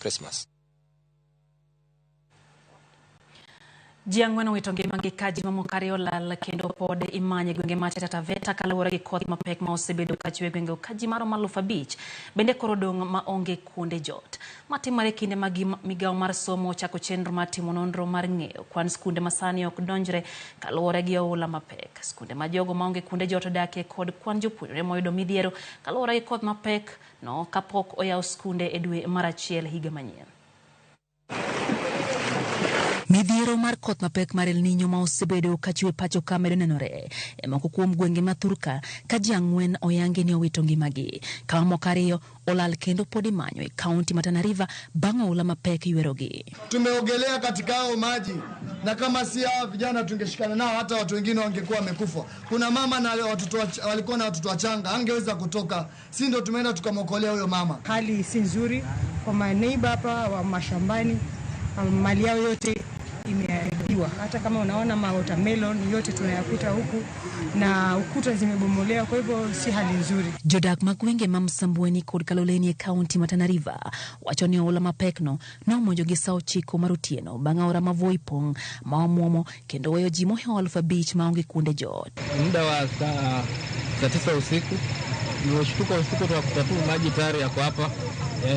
Christmas. Ji ang'wen owito ngimagi ka ji mamoko ariyo olal kendo pod imanye e gwenge ma Taita Taveta kaluwore gi koth mapek ma osebedo kachwe e gwengego ka ji maromo 5,000 bende koro odong' maonge kuonde jot. Ma timore e kinde ma migawo mar somo ochako chenro mar timo nonro mar ng'eyo kwan skunde ma sani ok donjre kaluwore gi oula mapek. Skunde ma jogo maonge kuonde jot odakie kod kwan jopuonjre moyudo midhiero kaluwore gi koth mapek no kapok oyaw skunde e dwe mar achiel higa manyien. Midhiero mar koth mapek mar El Nino ma osebedo kachwe pacho ka medo nenore e moko kuom gwenge ma thurka ka ji ang'wen oyangi ni owito ngimagi ka mamoko ariyo olal kendo pod imanyo e kaunti ma Tana River bang' oula mapek ywerogi. Tumeogelea katika hao maji na kama si hawa vijana tungeshikana nao, hata watu wengine wangekuwa wamekufa. Kuna mama na watoto walikuwa na watoto wachanga, angeweza kutoka, si ndio tumeenda tukamwokolea huyo mama. Hali si nzuri kwa maneiba hapa wa mashambani, mali yao yote imeharibiwa. Hata kama unaona ma watermelon yote tunayakuta huku na ukuta zimebomolewa, kwa hivyo si hali nzuri. Jodak mag gwenge ma Msambweni kod Kaloleni e kaunti ma Tana River wacho ni oula mapekno nomonjo gi saa 9 mar otieno bang' aora ma Voi pong' ma omuomo kendo weyo ji mohewo 5,000 maonge kuonde jot. Muda wa saa 9 usiku nilishtuka usiku tukakuta tu maji tayari yako hapa.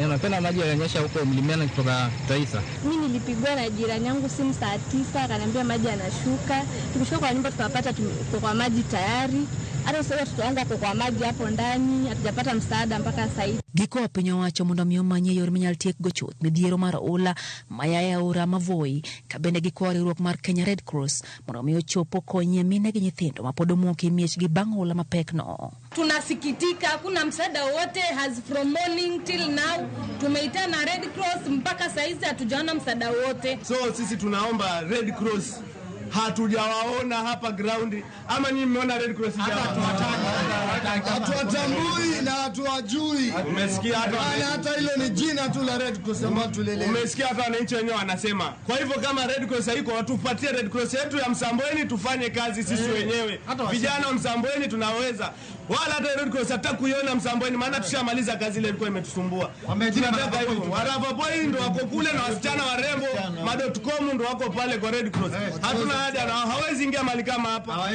Napenda maji yananyesha huko mlimani kutoka Taita. Mimi nilipigwa na jirani yangu simu saa 9 akaniambia maji yanashuka. Tukishuka kwa nyumba tukapata kwa maji tayari. Hata sasa tutaanza kwa maji hapo ndani, hatujapata msaada mpaka sasa hivi. Giko piny owacho mondo mi omanye yor minyal tiekgo chuth midhiero mar oula maya e aora ma Voi, ka bende gikwayo riwruok mar Kenya Red Cross mondo mi ochop okonyie mine gi nyithindo ma pod omoki e miechgi bang' oula mapekno. Tunasikitika, hakuna msaada wowote as from morning till now. Tumeitana Red Cross mpaka saizi hatujaona msaada wowote. So sisi tunaomba Red Cross, hatujawaona hapa ground. Ama nyinyi mmeona Red Cross? Hatuwatambui na hatuwajui. Umesikia hata Maana hata ile ni jina tu la Red Cross ambalo tulielewa. Umesikia hata wananchi wenyewe wanasema. Kwa hivyo kama Red Cross haiko, watupatie Red Cross yetu ya Msambweni tufanye kazi sisi wenyewe. Vijana wa Msambweni tunaweza. Wala hata Red Cross hataki kuiona Msambweni, maana tushamaliza kazi ile ilikuwa imetusumbua. Tunataka hivyo. Warava boy ndo wako kule na wasichana warembo, ma.com ndo wako pale kwa Red Cross. Hatuna haja na hawezi ingia mahali kama hapa.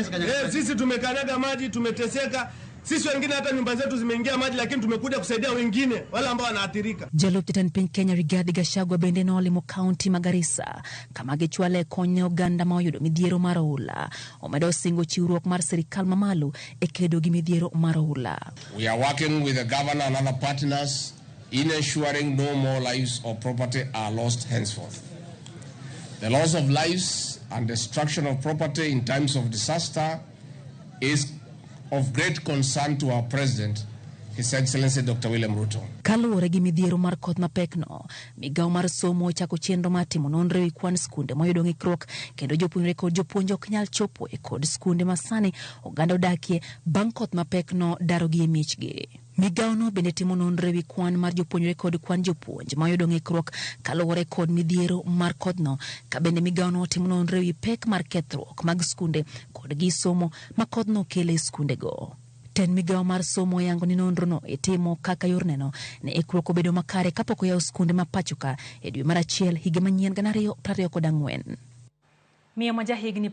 Sisi tumekanyaga maji, tumeteseka. Sisi wengine hata nyumba zetu zimeingia maji, lakini tumekuja kusaidia wengine wale ambao wanaathirika. Jalup jatend piny Kenya Rigathi Gachagua bende nolimo kaunti ma Garissa kama gichwale kony ne oganda ma oyudo midhiero mar oula. Omedo singo chiwruok mar sirikal mamalo e kedo gi midhiero mar oula. We are working with the governor and other partners in ensuring no more lives or property are lost henceforth. The loss of lives and destruction of property in times of disaster is of great concern to our president, His Excellency Dr. William Ruto. Kaluwore gi midhiero mar koth mapekno, migawo mar somo ochako chenro mar timo nonro ewi kwan skunde moyudo ng'ikruok kendo jopuonjre kod jopuonj ok nyal chopo e kod skunde ma sani oganda odakie bang' koth mapekno darogi e miechgi. Migawono bende timo nonro ewi kwan mar jopuonjre kod kwan jopuonj moyudo ng'ikruok kaluwore kod midhiero mar kodhno, ka bende migawono timo nonro ewi pek mar kethruok mag skunde kod gi somo ma kodhno kelo e skundego. Tend migawo mar somo oyango ni nonrono itimo kaka yor neno ne ikruok obedo makare kapok oyaw skunde ma pacho ka e dwe mar achiel higa manyien 2024. Miyo ma jahigni